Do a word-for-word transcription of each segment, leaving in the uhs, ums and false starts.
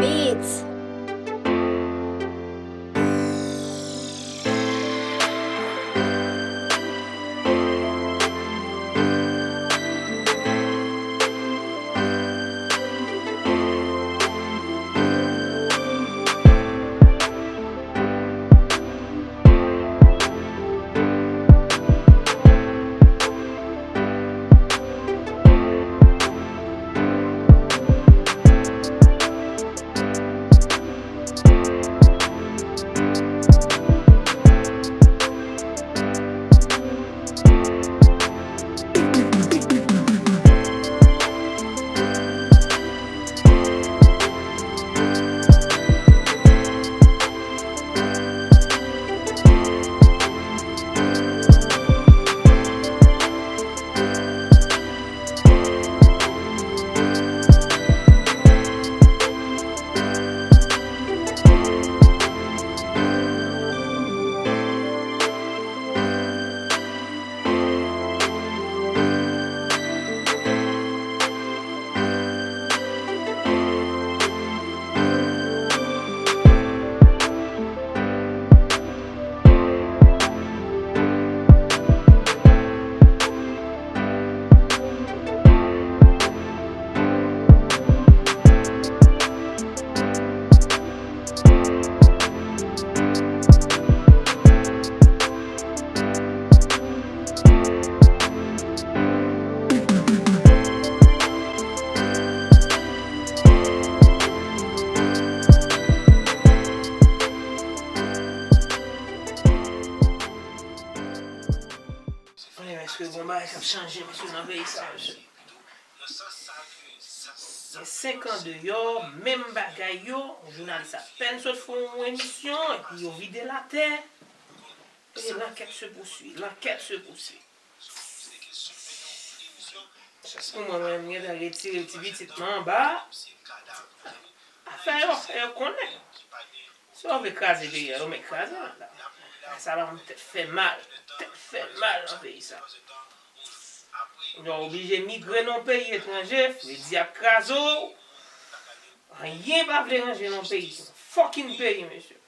Beats. Anyway, èske gon bagay k ap chanje, mesye, nan peyi sa, mesye? Gen senk an deyò, menm bagay yo, jounalis apèn sot fè yon emisyon, epi yo vide l atè. E l'enquête se poursuit, l'enquête se poursuit. Chans pou mwen, mwen, m gentan retire ti pitit mwen anba. Afè yo, afè yo konnen. Si yo vle kraze peyi a, yo mèt kraze l la. Sa ba m tèt fè mal. Tèt fè mal nan peyi sa. Yo oblije migre nan yon peyi etranje, fredi ap kraze w. Anyen pa vle ranje nan peyi. Se yon fucking peyi, mesye.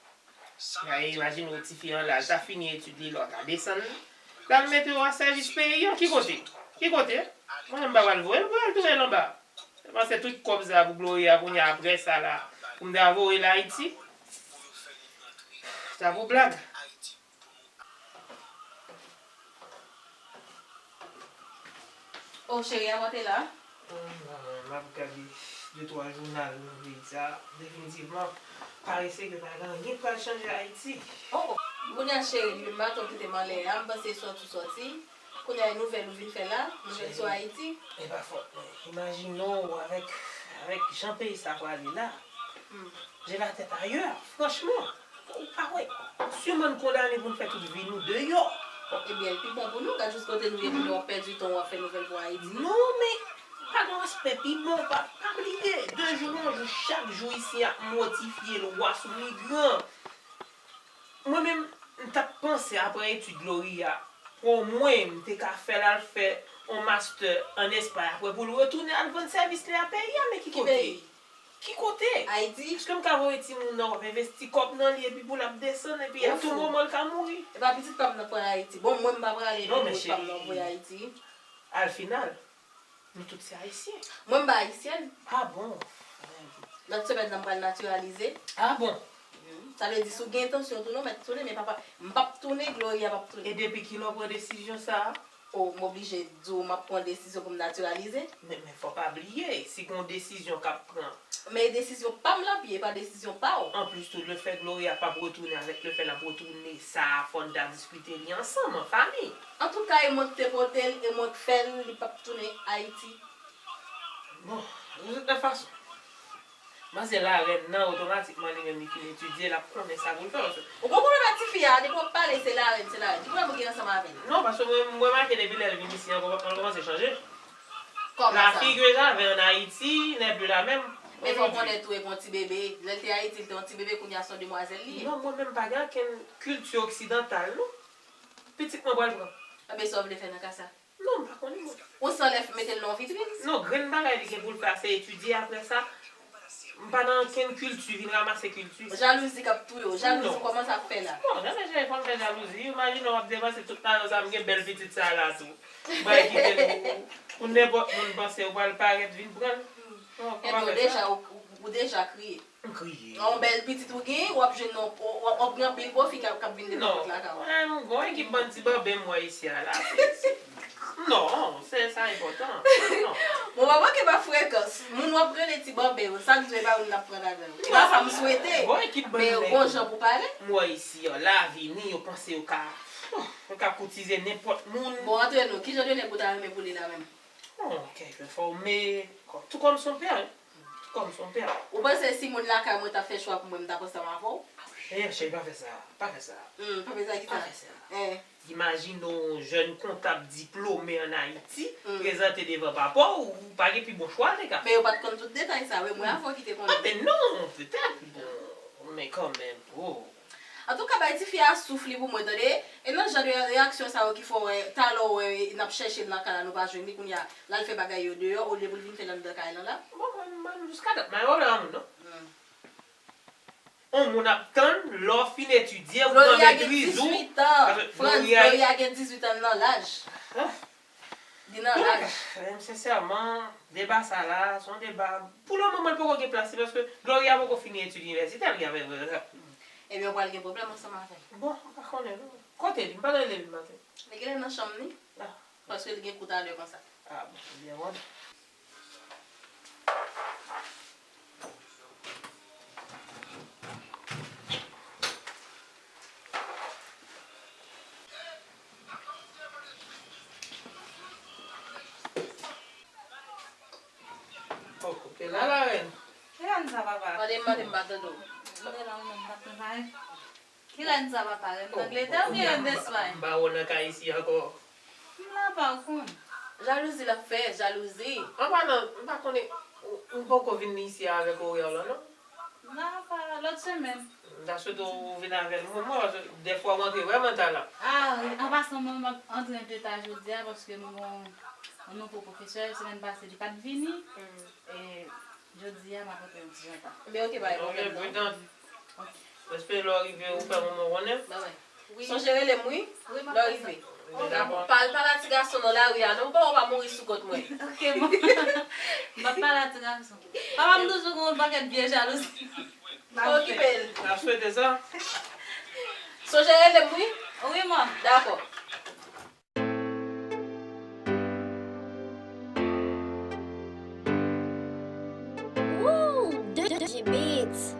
Ay, imajine w, tifi an la, l ta fini etid li la, w ta desann li. L al mete w a sèvis peyi an, ki kote? Ki kote? Mwen menm m pa pral voye l pou y al tounen l anba. Mwen panse tout kòb sa pou Gloria kounye a, apre sa la, pou m ta voye l Ayiti. Sa pou blag. Oh, cheri, avan te la? M ap gade de twa jounal nan peyi sa. Definitivman, parese ke pa gen anyen k pral chanje Ayiti. Oh, oh. Kounye a, cheri, m pa twò kite m anlè a. M panse sòti w sòti. Kounye a, nouvèl ou vin fè la? Nouvèl sou Ayiti? E pa fòt mwen. Imajine w avèk, avèk jan peyi sa prale la. Hmm. J'ai la tête ailleurs, franchement. Ou pa wè, si moun kondane pou n fè tout vi nou deyò. Ebyen, l pi bon pou nou, gad jis kote nou ye kounye a, w ap pèdi tan w ap fè nouvèl pou Ayiti. Non, men, pa gen respè pi bon, pa, pa bliye, de jou an jou, chak jou isi ap modifye lwa sou migran. Mwen menm, m t ap panse apre etid Gloria, pou omwen m te ka fè l al fè yon mastè ann Espay, apre pou l retounen al rann sèvis li a peyi a, men ki kote? Ki kote? Ayiti. Èske m ka voye timoun nan, w ap envesti kòb nan li, epi pou l ap desann, epi a tou moman l ka mouri? Epa pitit pa m nan pran Ayiti. Bon, mwen m pa prale epi pitit pa m nan voye Ayiti. Al final, nou tout se Ayisyen. Mwen m pa Ayisyèn. Ah bon? Lòt semèn nan m pral natiralize. Ah bon? Sa vle di si w gen entansyon tounen, w mèt tounen, men papa, m p ap tounen, Gloria p ap tounen. E depi kilè w pran desizyon sa a? O, m oblije di w m ap pran desizyon pou m natiralize. Men, men fò pa bliye, si gen yon desizyon k ap pran. Men e desizyon pa m l ap ye, e pa desizyon pa w. Anplis tou, lefè Gloria p ap retounen avèk lefè l ap retounen, sa a fò n ta diskite li ansanm, an fanmi. Antouka, e mwen k te pote l, e mwen k fè l, li p ap tounen Ayiti. Bon, de tout fason, manzè larèn nan, otomatikman, li menm, li fin etidye, l ap konnen sa pou l fè. Ou gon pwoblèm ak tifi a, depi w ap pale, se larèn, se larèn. Ki pwoblèm ou gen ansanm avè l? Non, paske mwen, mwen remake depi lè l vin isi, an, an kòmanse chanje. Kòman sa? La figure j'avais en Haïti n'est plus la même aujourd'hui. Men fò w konnen tou, e gon ti bebe. Lè l te Ayiti, l te yon ti bebe, kounye a se yon demwazèl li ye. Non, mwen menm pa gen okenn kilti oksidantal, non. Pitit mwen pral pran. Enben, sa w vle fè nan ka sa? Non, m pa konnen, mwen. Ou san lè mete l nan yon vitrin? Non, grenn bagay li gen pou l fè a, se etidye apre sa. M pa nan okenn kilti, vin ranmase kilti. Jalouzi k ap touye w. Jalouzi, kòman sa ap fè la? Non, janm chèche fè m fè jalouzi. Imajine w ap depanse tout lajan sa, m gen bèl pitit sa la tou. M pral kite l pou, pou nenpòt moun panse ou pral parèt vin pran l. Non, kòman fè sa? Ebyen, ou deja, ou, ou, ou deja kriye. M kriye. Yon bèl pitit ou gen, w ap jwenn yon, w ap, w ap gen anpil gwo fi k ap, k ap vin devan pòt lakay ou. Non, m gen yon ekip bann ti banben m wè isi a la. Se, se, non, se, sa enpòtan. Non. Bon, pa manke ba frekans. Moun w ap rele ti banben yo, sa k di pa youn n ap pran ladan yo. E pa sa m swete. Bon, ekip bann nèg. Men yo gon jan pou pale. M wè isi a, la vini, yo panse yo ka, yo ka koutize nenpòt moun. Bon, antre nou, ki jan de nèg ou ta renmen pou li la menm? Bon, kèk enfòme, tout comme son père, hein. Tout comme son père. Ou panse si moun lakay mwen ta fè chwa pou mwen, m ta pran sa m avè w? Eh, cheri, pa fè sa, pa fè sa. Hmm, pa fè sa, ki sa? Pa fè sa. Eh. Imajine yon jèn kontab diplome ann Ayiti, hmm, prezante devan papa w, ou pa gen pi bon chwa l te ka fè. Men yo pa t konn tout detay sa, wi, mwen avè w ki te konnen. Ah, men non, petèt, bon, men kanmenm, oh. Antouka, bay tifi a souf li pou mwen, tande. E nan jan de reyaksyon sa yo ki fè w wè, talè w wè, n ap chèche l nan kay la, nou pa jwenn li, kounye a, l al fè bagay yo deyò, olye pou l vin fè l anndan kay lan la. Bon, mwen, mwen, jiskadat, mwen pa gen pwoblèm ak moun, non. Hmm. On moun ap tann, lè w fin etidye, ou pran metriz ou. Gloria gen dizuit an, Frantz, Gloria gen dizuit an nan laj. Ah. Li nan laj. Bon, sensèman, deba sa la, se yon deba, pou le moman, li poko gen plas li, paske Gloria poko fini etid inivèsitè li avè. Ebyen, ou pral gen pwoblèm ansanm avè l. Bon, m pa konnen, non. Kote li? M pa t rele li maten. Li genlè nan chanm li. Ah. Paske li gen kou talè konsa. Ah, bon, ebyen, wè. Oh, ou te la, la rèn? Ki rèn sa, papa? Mande m, mande m, m pa tande w. M te la, mwen menm, m pa t nan kay. Ki rèn sa, papa? Rèn Angletè oubyen rèn Espay? M pa wè w nan kay isi ankò. M la pa w konn. Jalouzi l ap fè, jalouzi. An pa nan, m pa konnen, ou, ou poko vin isi a avèk orè w lan, non? M la pa, lòt semèn. M ta swete w vin avè nou, mwen, mwen, paske dèfwa w antre vrèman ta la. Ah, an pasan, mwen, m ap antre anpil ta jodi a, paske m gon yon nouvo pwofesè, semèn pase, li pa t vini. Mm. E jodi a, m ap antre yon ti jan ta. Ebyen, oke, pa gen pwoblèm, non. Oke, pridan. Oke. M espere lè w rive, ou fè manman w konnen. Bye bye. Wi. Sonje rele m, wi, lè w rive. Wi, m ap fè sa. Wi, dakò. Pa, pa al pale a ti gason nan lari a, non, m pa wè w pa mouri sou kont mwen. Oke, bon. M ap pale a ti gason. Papa m toujou gen yon pakèt vye jalouzi. Pa okipe l. N ap swete sa. Sonje rele m, wi. Wi, man. Dakò. Woo! D J Beats.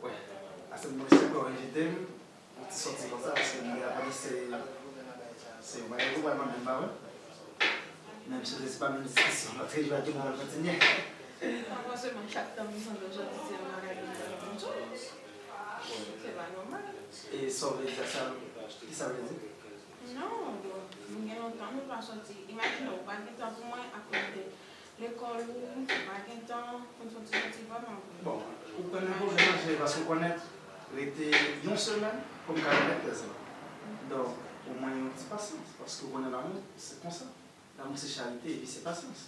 Wè, ase mwen se kò envite m, yon ti sòti konsa, paske m gen apre se, se yon bagay pou pral mande m, pa vre? Menm si se pa menm diskisyon, lòt jou a tou nou pral kontinye. Pa fòseman chak tan m santi jodi se yon bagay ki pral kontinye. Se pa nòmal. E sa w vle di ak sa, ki sa w vle di? Non, bon, nou gen lontan nou pa sòti. Imajine w, ou pa gen tan pou mwen akoz de lekòl ou, ou pa gen tan pou n sòti, sòti vrèman pou mwen. Bon, ou konnen pwoblèm nan, se paske ou konnen rete yon semèn pou m ka remèt tèz lan. Donk, omwen yon ti pasyans, paske ou konnen lanmou, se konsa. Lanmou se charite, epi se pasyans.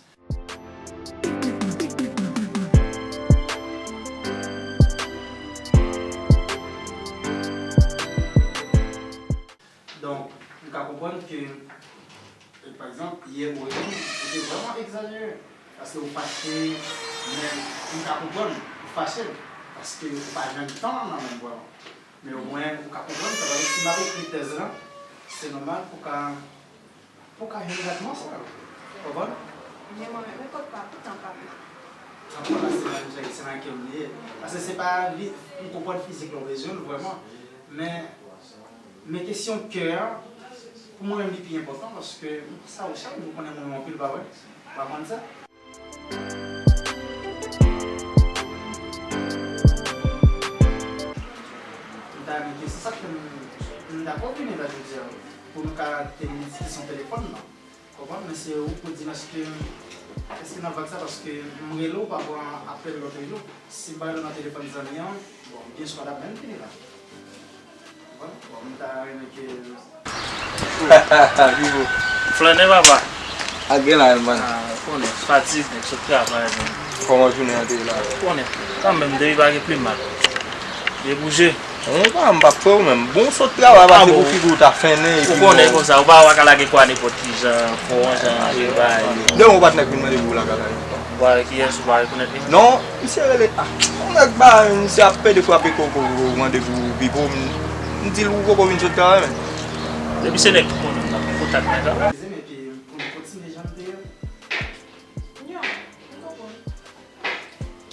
Donk, m ka konprann ke, e, pa egzanp, yè ou te, ou te vrèman egzajere. Paske ou fache, men m ka konprann ou fache, paske ou pa jwenn tan nan men m vrèman. Men omwen, ou ka konprann, sa vle di, si m ap ekri tèz lan, se nòmal pou ka, pou ka jwenn tretman sa yo. Konprann? Men mwen menm, ekòt pa tan pa m nan. Sa pa pase nan, se nan kè m li ye. Paske se pa li, m konprann fizik lan w bezwen l vrèman. Men, men kesyon kè a, Pou mwen menm, li pi enpòtan paske sa ou chak jou konnen mwen anpil bagay. Ou pa konn sa? M ta renmen ke se sa k fè m, m dakò vini la jodi a, pou nou ka teni diskisyon telefòn nan. Konprann? Men se ou pou di m èske, èske n ap vag sa paske m rele w pa pran apèl lòt rele w. Si m pa rele w nan telefòn zanmi an, bon, byen swa l ap menm vini la. Bon, bon, m ta renmen ke Vivo. Flannè papa. A gen la, man. Ah, ou konnen, fatig, nèg sot travay, man. Kòman jounen an te ye la? Ou konnen, kanmenm, depi pa gen pli mal. Debouje. Mwen pa, m p ap kwè ou menm. Bon, w sot travay, pase pou figi w ta fennen, epi ou konnen konsa, ou pa, ou pa ka lage kwa nenpòt ki jan, fò w jan, e bay. Demen ou patnè k vin mande pou w lakay la. Ou pa wè kiyès, ou pa rekonèt li menm? Non, misye rele, ah, yon nèg ba, misye ap pede frape koko, mande pou Bibo, m, m di l ou poko vin sot travay, men. Depi se nèg ki konnen m, n ap pran kontak nèg la. Eskize m, epi pou nou kontinye jan n te ye. Ya, m konprann.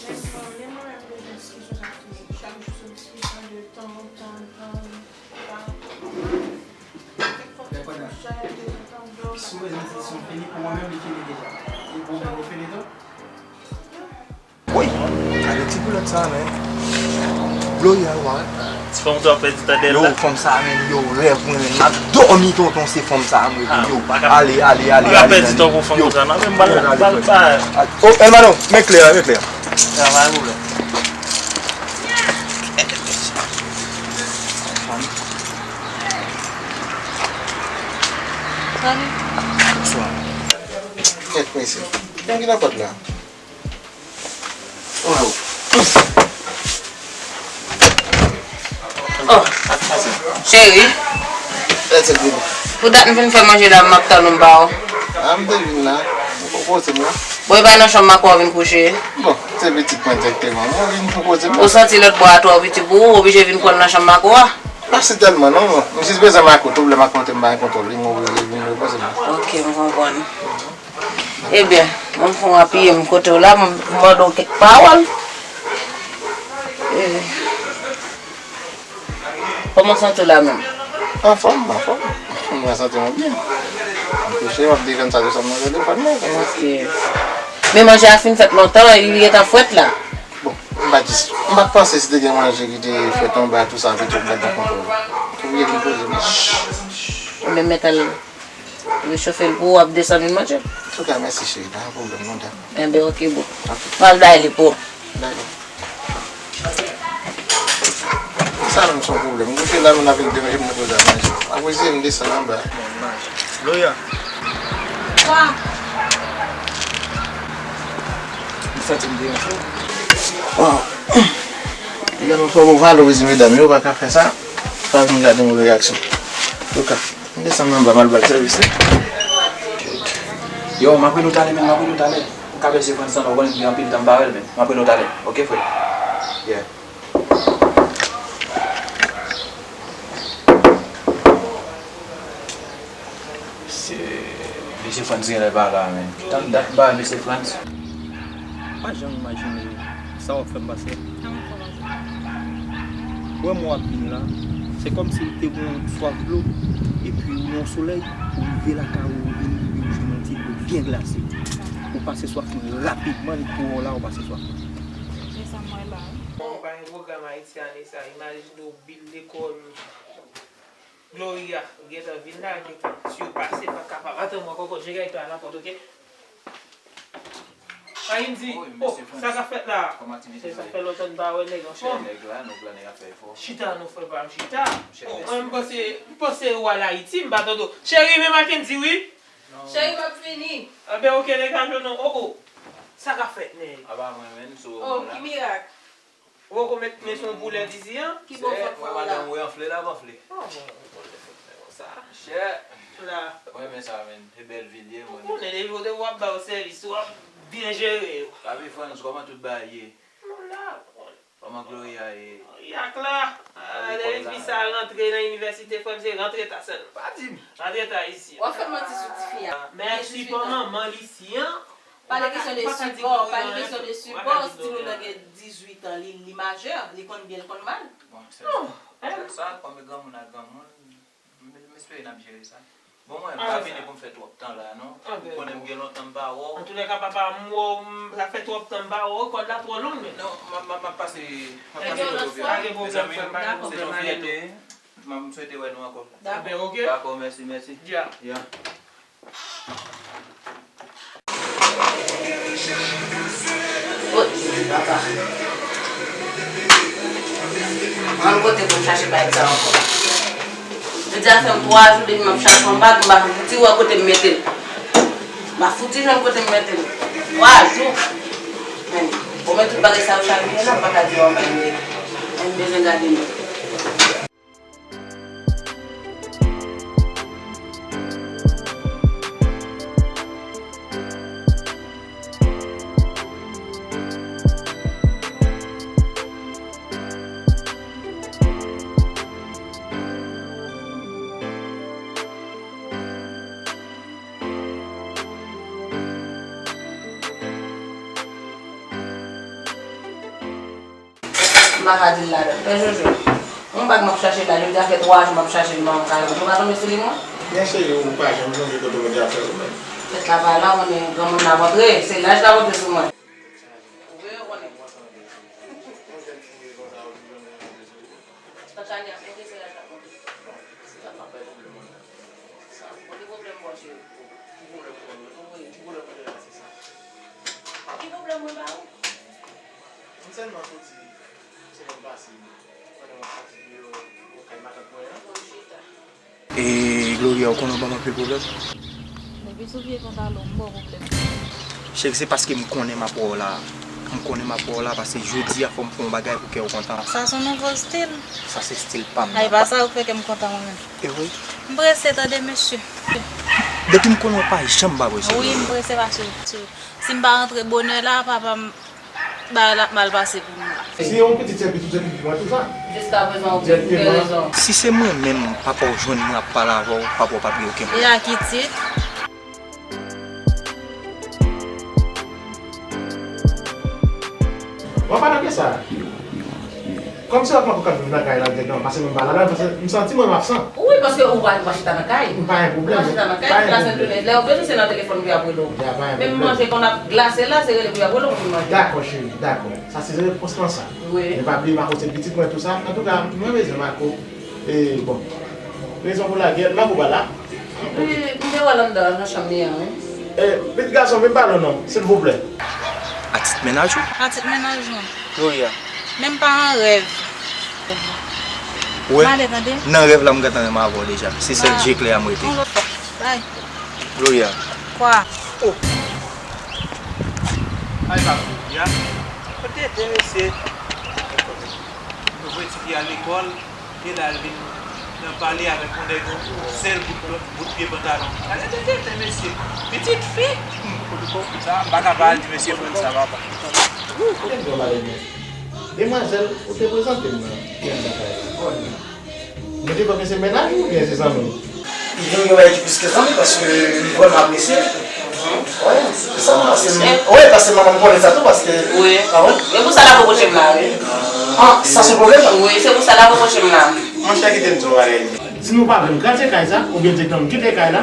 Men, men mwen menm, bezwen diskisyon sa toujou. Chak jou se diskisyon de tan, tan, tan, tan. Kèk fwa, m chanje de tan, tan, tan. Si w bezwen diskisyon fini, pou mwen menm, li fini deja. E pou ou menm, li fini tou? Woy! Gade ti boulèt sa, men. Gloria, wa. Ti fanm tou ap pèdi tandèl la. Yo, fanm sa, men, yo, rèv mwen, men. M ap dòmi, tonton, se fanm sa, mwen, yo. Ale, ale, ale, ale. M ap pèdi tan pou fanm konsa, non, men m bal, bal, bal. Oh, Elmano, men klè, men klè. Travay, pwoblèm. Salut. Bonswa. Kèt, mesye. Kèt ki nan pòt la? Oh, cheri. Pou dat m fin fè manje la, m ap tann ou, m pa wè w. A, m te vin la. M poko poze m la. Bon, e pa nan chanm Mako a w vin kouche? Bon, se pitit mwen dirèkteman. Mwen vin pou poze m la. Ou santi lòt bò a twò piti pou ou, ou oblije vin pran l nan chanm Mako a? Pa si tèlman, non, non. M jis bezwen Mako, tou lè Mako te m pa gen kontwòl li, m oblije vin repoze m la. Ok, m konprann. Ebyen, mwen fè w apiye m kote w la, m mande w kèk pawòl. E, kòman w santi w la menm? Anfòm, anfòm. Mwen santi mwen byen. M kouche, m ap defann sa tou sa m nan telefòn nan. Ok. Men manje a fin fèt lontan, li gentan frèt la. Bon, m pa jis, m pa t panse si te gen manje ki te frèt anba, tou sa, pito m pa t gen kontwòl. Oblije vin poze m. Ou menm mèt al rechofe l pou ou, w ap desann vin manje l. Antouka, mèsi cheri, pa gen pwoblèm non, dakò. Enben, ok, boo. Ok. M al bay li pou ou. Dakò. Sa menm se yon pwoblèm. Goute la, nou ap vin demen, m poze a manje. Apre se m desann anba. Gloria. Wa. M santi m deranje w. Waw. Li gen yon fò pou valorize medam yo, pa ka fè sa. Pa vin gade move reyaksyon. Antouka. M desann anba, m al ba l sèvis li. Yo, m ap rele w talè, men, m ap rele w talè. Ou ka pèse Frantz nan, ou konnen m gen anpil tan m pa wè l, men m ap rele w talè. Ok, frè? Yeah. Mesye, mesye Frantz genlè pa la, men. Tank dat m pa wè mesye Frantz. Pa janm imajine sa w ap fè m pase a. Sa m ap fè w pase? Wè mwen w ap vin la, se kòmsi w te gon swaf dlo, epi ou nan yon solèy, ou rive lakay ou, ou vin, ou jwenn yon ti dlo byen glase. Ou pase swaf mwen rapidman, li twò la, ou pase swaf mwen. Se sa m wè la, wi. Bon, pa gen pwogram Ayiti ane sa, imajine w bil lekòl, Gloria, ou gentan vin lage. Si w pase, pa kapab. Atann mwen, kòkòt, je gay to a la pòt, ok? Ann di, oh, sa k ap fèt la? Se sa fè lontan n pa wè nèg, monchè. Nèg la, nèg la, nèg ap fè efò. Chita non, frè pa m, chita. Oh, mwen, m panse, m panse ou al Ayiti, m pa tande w. Cheri, men Mackendy, wi. Cheri, m ap vini. Enben, ok, nèg la jwenn ou. Oh, oh. Sa k ap fèt, nèg? Apa mwen menm, so. Oh, ki mirak? Ou poko met men sou boulèt isit an? Ki bò fòk fè w la? Madanm ou anfle, l ap anfle. Oh, bon, bon, bon, bon, sa. Chè. La. Mwen renmen sa, men. Se bèl vi l ye, mwen. Ou konnen, depi w te w ap ba yo sèvis, w ap byen jere yo. Papi Frantz, kòman tout bagay ye? Nou la, bon. Kòman Gloria ye? Yak la. Ah, depi fi sa rantre nan inivèsite, frè m, se rantre ta sèlman. Pa di m. Rantre ta isi. W ap fè manti sou tifi a. Mèsi pou manman l isi an. Pale kesyon de sipò, pale kesyon de sipò, si timoun nan gen dizuit an, li, li majè, li konn byen, li konn mal. Bon, sèl sa, sèl sa, kòm granmoun ak granmoun, m, m espere n ap jere sa. Bon, mwen, m pa vini pou m fè twòp tan la, non. Ou konnen m gen lontan m pa wè w. Antoulèka, papa, m wè w, m, sa fè twòp tan m pa wè w, kòd la twò long, men. Non, m ap, m ap, m ap pase, m ap pase kote w ye. Pa gen pwoblèm, frè m, pa gen pwoblèm, ale nou. M, m swete wè nou ankò. Dakò. Dakò, mèsi, mèsi. Ya. Ya. Wi, papa. Mwen kote pou m chache bagay sa ankò. Jodi a fè m twa jou depi m ap chache yon bag, m pa fouti wè kote m mete l. M pa fouti jwenn kote m mete l. Twa jou. Men, bon, men tout bagay sa yo chavire la, m pa ka di w anyen. Men m bezwen gade nou. M pa ka di l ladan. Pè Jojo, yon bag m ap chache la, jodi a fè twa jou m ap chache l, m pa janm ka jwenn. Ou pa tonbe sou li, mwen? Non, cheri, ou pa janm sonje kote w mete afè w menm. Tèt la pa la, ou konnen granmoun la rantre, se laj la rantre sou mwen. Ou vle yo konnen. Tanchani ap monte, se laj la ap monte. Bon, ki pwoblèm bò cheri? Ki pwoblèm mwen? Wi. Ki pwoblèm mwen ba ou? M sèlman soti semèn pase, pandan m ap pati deyò, bò kay matant mwen an. Bon, chita. E Gloria, ou konnen w ban m anpil pwoblèm. Depi sou vye pantalon, m ba w pwoblèm. Cheri, se paske m konnen m ap wè w la. M konnen m ap wè w la, paske jodi a fò m fè yon bagay pou kè w kontan. Sa se yon nouvo stil. Sa se stil pa m nan. Ay, pa sa ou fè kè m kontan mwen menm. E wi. M prese tande, mesye. Depi m konnen w pa janm pa prese. Wi, m prese paske si m pa rantre bonè la, papa m bagay la ap mal pase pou mwen. Si yon pitit se pitit, se pitit mwen tou sa. Jiskaprezan, ou gen rezon. Si se mwen menm, papa w jwenn mwen ap pale avè w, papa w p ap gen okenn pwoblèm. E a ki tit? W ap pale de sa. Kòm se lòt mwen pou k ap viv nan kay la dirèkteman, pase mwen pa ladan, paske m santi mwen m absan. Wi, paske ou pa, ou pa chita nan kay. M pa gen pwoblèm. Ou pa chita nan kay, tout la sent tounen. Lè yo bezwen se nan telefòn pou y ap rele w. Menm manje kon ap glase la, se rele pou y ap rele w pou vin manje. Dakò, cheri, dakò. Sa se repons lan sa. Wi. Men pa bliye m akoz se pitit mwen tou sa. Antouka, mwen bezwen Marco. E, bon. Rezon pou lagè, Marco pa la. Wi, m te wè l anndan, nan chanm li an, wi. E, pitit gason, vin pale w non, silvouplè. A tit mennaj ou? A tit mennaj mwen. Gloria. Menm pa an rèv. Ou wè? M ale tande. Nan rèv la, m gentan renmen avè w deja. Se sèl je klè a m rete. Yon lòt fwa. Bay. Gloria. Kwa? Oh. Ay, pa Gloria. Kote de mesye? Nou voye tifi a lekòl. E la, l vin nan pale avèk yon nèg, yon sèl bout, bout pye pantalon. Gade tete, tete, mesye. Pitit fi! Hmm, kote kò sa, m pa ka pa al di mesye Frantz sa, papa. Wou, kote m pran malè mwen? Demwazèl, ou te prezante m nan, ki anndan kay la. Mwen te kwè ke se mennaj ou oubyen se zanmi w? Li gen yon bagay ki plis ke zanmi paske li vrèman apresye. Wi, se sa, paske m, wi, paske manman m konnen sa tou, paske, wi. Ah, wi? E pou sa l ap repwoche m la, wi. Ah, sa se yon pwoblèm? Wi, se pou sa l ap repwoche m la. Monchè, kite m di w yon bagay. Si nou pa vle m kraze kay sa, oubyen direktèman m kite kay la,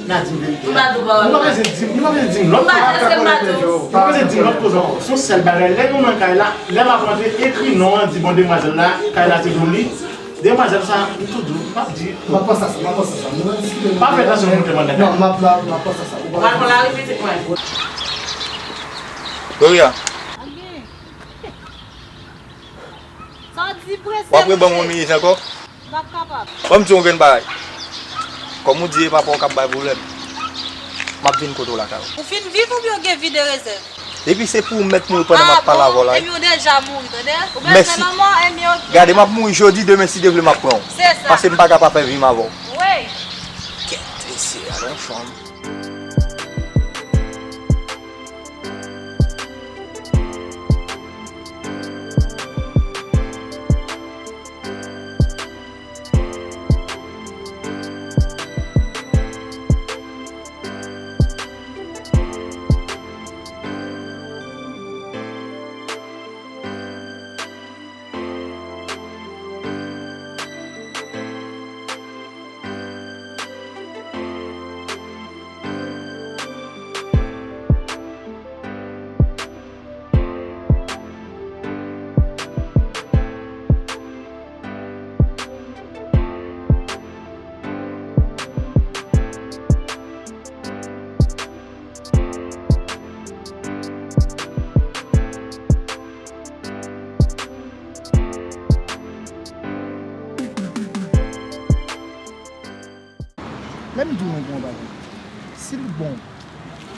n a di m verite a. M pa di w pawòl. Nou pa bezwen di m, nou pa bezwen di m lòt. M pa di, èske m pa di w? Nou pa bezwen di m lòt koze ankò. Se yon sèl bagay. Lè nou nan kay la, lè m ap rantre, ekri non an, di, bon, demwazèl la, kay la se pou li. Demwazèl sa, m tou di w, m ap di. M ap panse a sa, m ap panse a sa. Nou nan diskite, nou pa fè tansyon moute mwen nan kay. Non, m ap, m ap, m ap panse a sa. Ou pa pral pran lari pitit mwen. Gloria. Sa w di prese, prese. W ap reban m yon minit ankò? M p ap kapab. Ban m di w yon grenn bagay. Kòm ou di e papa w k ap bay pwoblèm, m ap vin kote w lakay ou. Ou fin viv oubyen w gen vi de rezèv? Depi se pou w mèt mouri pandan m ap pale avè w la, wi. Ah bon, enmi w deja mouri, tande? Ou bezwen lanmò, enmi w. Gade, m ap mouri jodi, demen, si Dye vle, m ap pran w. Se sa. Paske m pa ka pa fè vi m avè w. Wi. Kèt, mesye, a yon fanm.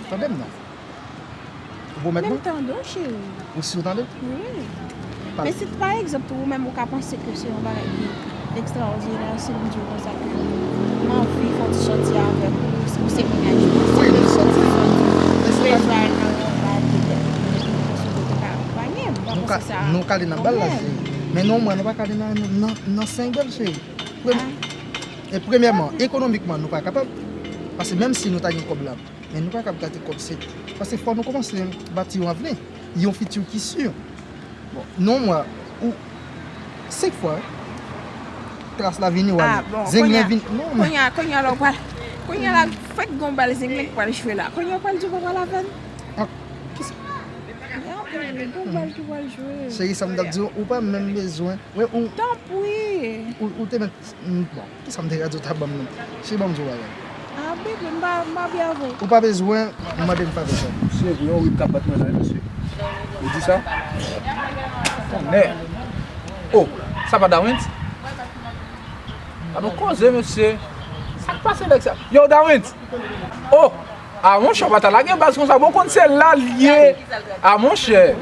Tande m non. Ou pwomèt mwen? Men m tande w, cheri. Ou si w tande? Wi. Men si pa egzanp tou, ou menm ou ka panse ke se yon bagay ki ekstraòdinè, si m di w konsa ke m anvi fè yon ti sòti avèk ou, ou se mennaj mwen, si m bezwen fè yon ti plezi avèk nan yon bagay petèt, ou te ka akonpanye m, m pa panse sa. Nou ka ale nan bal la, cheri. Men non, mwen, nou pa ka ale nan, nan, nan senk bèl, cheri. Premye, e premyèman, ekonomikman, nou pa kapab. Paske menm si nou ta gen kòb la, men nou pa kab gate kòb se. Paske fò nou kòmanse bati yon avni, yon fiti ki si. Bon, non, mwen, ou, senk fwa, wi. Klas la vini, w ale. Zenglen vini. Non, men. Kounye a, kounye a la, w pral, kounye a la, fèk gon bal zenglen k pral jwe la. Kounye a, w pral di w pa pral avè l. Ah, kisa? Gon bal ki pral jwe. Cheri, sa m t ap di w, ou pa menm bezwen. Wi, ou. Tanpri. Ou, ou te mèt, mm, bon. Kisa m te ka di w ta ban m nan? Cheri, ban m di w bagay. Ah, bebe, m pa, m pa byen avè w. Ou pa bezwen mande m favè sa. Mesye, yon rit k ap bat mwen la, wi, mesye. Ou di sa? Tonnè. Oh, sa pa Dawens? Gade yon koze, mesye. Sa k pase nèg sa? Yo, Dawens! Oh! Ah, monchè, w pa ta lage baz konsa. Bon, konn se la l ye. Ah, monchè.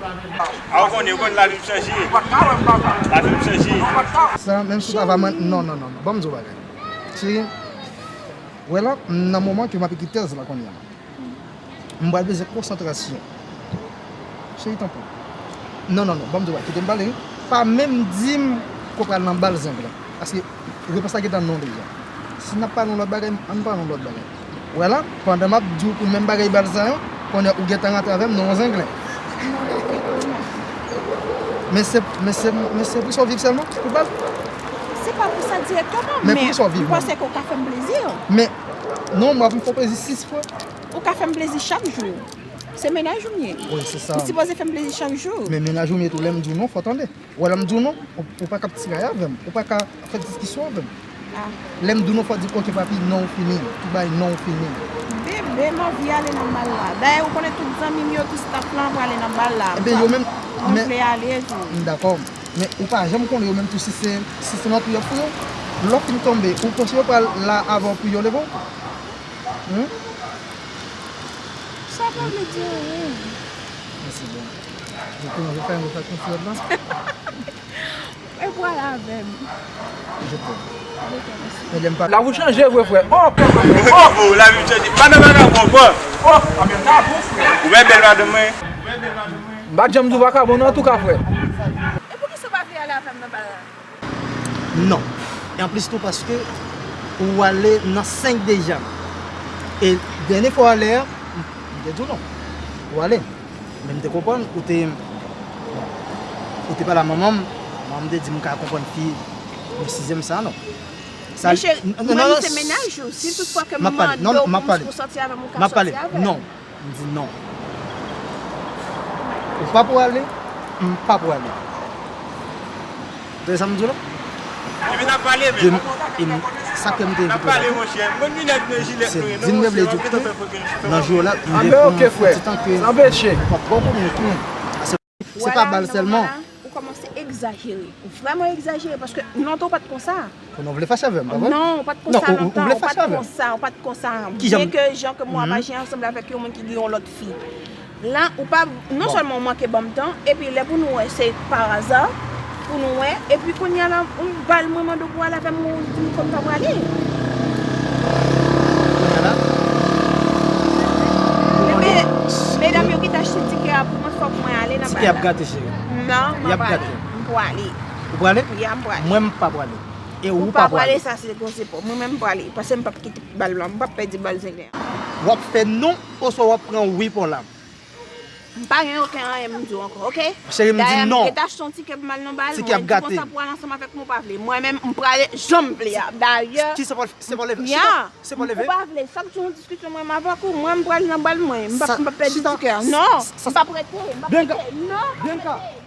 Ah, ou konnen, ou konnen lavi m chanje. Lavi m chanje. Sa, menm si w ta va mwen, non, non, non, non. Ban m di w bagay. Cheri, wè la, m nan moman ke m ap ekri tèz la kounye a. M pral bezwen konsantrasyon. Cheri, tanpri. Non, non, non, ban m di w bagay. Kite m pale, wi. Pa menm di m ke w pral nan bal zenglen. Paske repons la gentan non deja. Si n ap pale yon lòt bagay, ann pale yon lòt bagay. Wè la, pandan m ap di w pou menm bagay bal sa yo, kounye a ou gentan rantre avè m nan yon zenglen. Men se, men se, men se pou sa w viv sèlman, pou bal? Se pa pou sa dirèkteman, men m panse ke w ka fè m plezi. Men, non, m ap fè w plezi sis fwa. Ou ka fè m plezi chak jou. Se mennaj ou m ye. Wi, se sa. Ou sipoze fè m plezi chak jou. Men mennaj ou m ye tou, lè m di w non, fò w tande. Ou wè lè m di w non, ou, ou pa ka ap tiraye avè m. Ou pa ka fè diskisyon avè m. Ah. Lè m di w non, fò w di, "Ok, papi, non, ou fini." Tout bagay, non, ou fini. Bebe, m anvi ale nan bal la. Dayè, ou konnen tout zanmi m yo, tout staff lan, prale nan bal la. Enben, yo menm, mwen vle ale tou. M dakò. Men ou pa janm konnen yo menm tou si se, si se nan tou y ap fouye w. Lè w fin tonbe, ou panse yo pral la avè w pou yo leve w? Hmm? Sa pa vle di anyen. Men se bon. Ou konnen yo fè yon fè konfyans la? E pral avè m. Je t'aime. Je t'aime aussi. Men lè m pa... Lavi w chanje vre, frè. Oh! Oh! Lavi m chanje. Madanm vagabon, frè. Oh! Ou wè bèl madanm mwen? M pa t janm di w vagabon non, antouka, frè. E poukisa w pa vle ale avè m nan bal la? Non. E anplis tou paske ou ale nan senk deja. E dènye fwa w ale a, m te di w non. Ou ale. Men m te konprann, ou te, ou te pale a manman m. Manman m te di m ka konprann fi nan sizyèm sa, non. Sa, mesye, n-, n-, mwen, non, se mennaj ou. Si tout fwa ke m mande w pou, pou sòti avè m, ou ka sòti avè m. Non. M di non. Ou pa pou ale, m pa pou ale. Tande sa m di w la? Epi n ap pale, men. Sa ke m te envite w la, se di m te vle di w ke nan jou la, m te pran yon ti tan ke m p ap pran konnen tou. Se pa bal sèlman. Ou kòmanse egzajere. Ou vrèman egzajere, paske non, ou pa t konsa. Konnen w vle fache avè m, pa vre? Non, ou pa t konsa lontan, ou pa t konsa, ou pa t konsa. Byen ke jan ke m wè w ap aji ansanm avèk yon moun ki gen yon lòt fi. La, ou pa, non sèlman ou manke ban m tan, epi lè pou nou wè se pa aza, pou nou wè, epi kounye a la, ou bal mwen mande w pou w ale avè m, ou di m fò m pa prale. Kounye a la? Bebe, medam yo ki t achte tikè a pou mwen, fòk mwen ale nan bal la. Tikè ap gate, cheri. Non, m pa prale. M prale. Ou prale? Ya, m prale. Mwen, m pa prale. E ou pa prale. Ou pa prale, sa se koze pa w. Mwen menm, m prale. Paske m p ap kite bal la. M p ap pèdi bal zenglen an. W ap fè non, oswa w ap pran wi pa w la. M pa gen okenn anyen m di w ankò, oke? Cheri, m di non. Dayè, m gentan achte yon tikè pou m al nan bal, mwen di konsa pou w al ansanm avèk mwen, ou pa vle. Mwen menm, m prale jan m vle a. Dayè, ki sa w pral fè? Se pa w leve. Chita. Se pa w leve. Ou pa vle. Sa k di yon diskisyon mwen menm avèk ou, mwen, m pral nan bal mwen. M p ap, m p ap pèdi tikè a. Non, m p ap rete, m p ap rete. Non, m p ap rete.